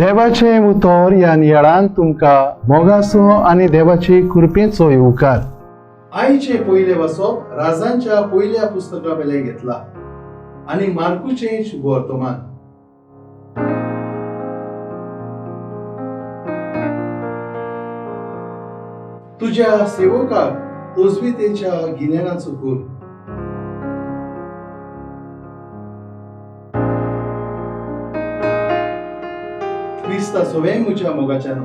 देवाचें उतर ह्या नियाळान तुमकां मोगाचो आनी देवाचे कृपेचो येवकार. आयचे पयले वाचप राजांच्या पयल्या पुस्तका वेले घेतला आनी मार्कुचें शुभवर्तमान. तुज्या सेवकाक तजवितेच्या गिन्यानाचो कर. क्रिस्ता सोवे म्हज्या मोगाच्यानो,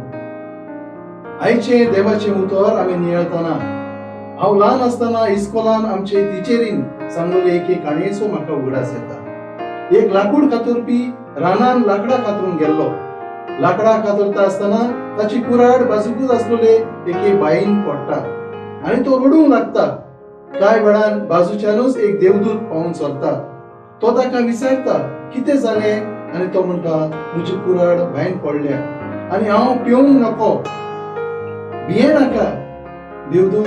आयचें देवाचें उतर आमी नियाळतना हांव ल्हान आसतना इस्कोलान आमचे टिचरीन सांगलेले एके काणयेचो म्हाका उगडास येता. एक लाकूड कातरपी रानान लाकडां कातरूंक गेल्लो. लाकडां कातरता आसतना ताची कुराड बाजूकूच आसलेले एके बांयन पडटा आनी तो रडूंक लागता. कांय वेळान बाजूच्यानूच एक देवदूत पावून सरता. तो ताका विचारता कितें जालें आनी तो म्हणटा, म्हजी कुराड बांयन पडल्या आनी हांव पिवंक नको, भिये नाका. देवदूत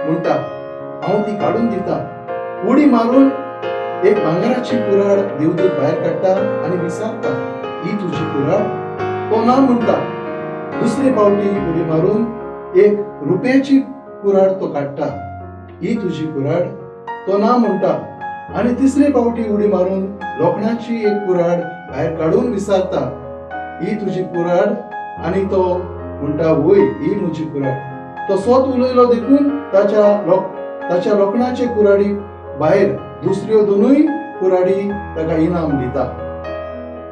म्हणटा, हांव ती काडून दिता. उडी मारून एक भांगराची कुराड देवदूत भायर काडटा आनी विचारता, ही तुजी कुराड? तो ना म्हणटा. दुसरे फावटी उडी मारून एक रुपयाची कुराड तो काडटा. ही तुजी कुराड? तो ना म्हणटा. आनी तिसरे फावटी उडी मारून लोखणाची एक कुराड भायर काडून विचारता, ही तुजी कुराड? आनी तो म्हणटा, वय, ही म्हजी कुराड. तो स्वत उलयलो देखून ताच्या लोखणाचे कुराडी भायर दुसऱ्यो दोनूय कुराडी ताका इनाम दिता.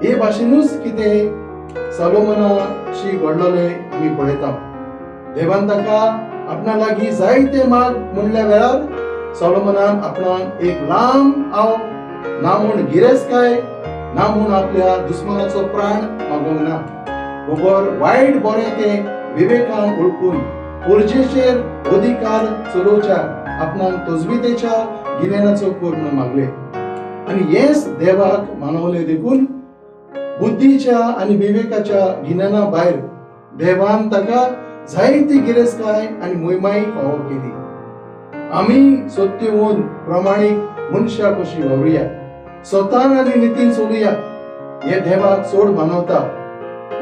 हे भाशेनूच कितें सालोमनाशी घडलेलें आमी पळयता. देवान ताका आपणा लागीं जायते माग म्हणल्या वेळार सोलोमनान आपणाक एक लांब हांव ना म्हूण गिरेस्तकाय ना म्हूण आपल्या दुस्मानाचो प्राण मागूंक ना, बगर वायट बरें तें विवेकान वळखून उर्जेचेर अधिकार चलोवच्या आपणाक तजवितेच्या गिन्यानाचो कर म्हूण मागले. आनी हेंच देवाक मानवलें देखून बुद्धीच्या आनी विवेकाच्या गिन्याना भायर देवान ताका जायती गिरेस्तकाय आनी मोहिमाय फावो केली. आमी सत्यवंत प्रामाणीक मनशां कशी वावरुया, स्वतान आनी नितीन चलुया. हे देवाक चड मानवता.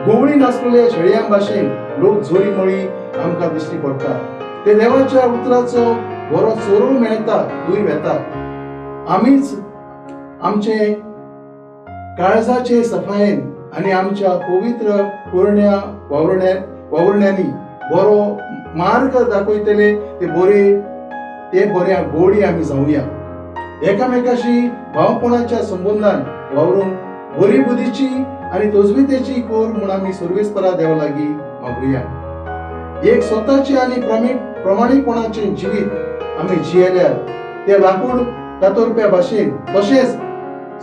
गोवळी नासलेल्या शेळयां भाशेन लोक जोरी मळी आमकां दिश्टी पडटा. ते देवाच्या उतराचो बरो चोरूंक मेळटा थंय वेता. आमीच आमचे काळजाचे सफायेन आनी आमच्या पवित्र पोरण्या वावुरण्यांनी बरो मार्ग दाखयतले ते बरे ते बऱ्या गोडी आमी जावया. एकामेकाशी भावपणाच्या संबंदान वावरूंक बरी बुद्धीची आनी तजवितेची कोर म्हूण आमी सर्वेस्परा देवा लागीं मागुया. एक स्वताचे आनी प्रमाणीकपणाचे जिवीत आमी जियेल्यार ते लाकूड कातरप्या भाशेन तशेंच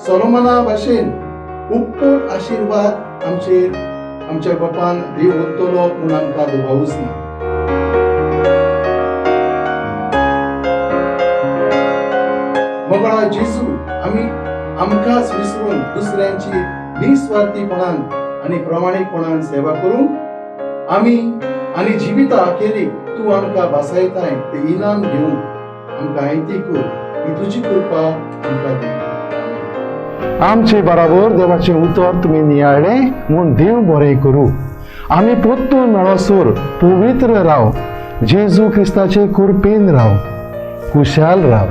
सोलोमना भाशेन उपकोट आशिर्वाद आमचेर आमच्या बापान देव ओततलो म्हूण आमकां दुबावूच ना. मोगळा जेजू, आमी आमकांच विसरून दुसऱ्यांची निस्वार्थीपणान आनी प्रामाणीकपणान सेवा करूंक आमी आनी जिविता अखेरीक तूं आमकां भासायताय ते इनाम घेवंक आमकां आयती कर. ही तुजी कृपा आमकां दी. आमचे बराबर देवाचें उतर तुमी नियाळ्ळें म्हूण देव बरें करूं. आमी परतून मेळसर पवित्र राव, जेजू क्रिस्ताचे कृपेन राव, खुशाल राव.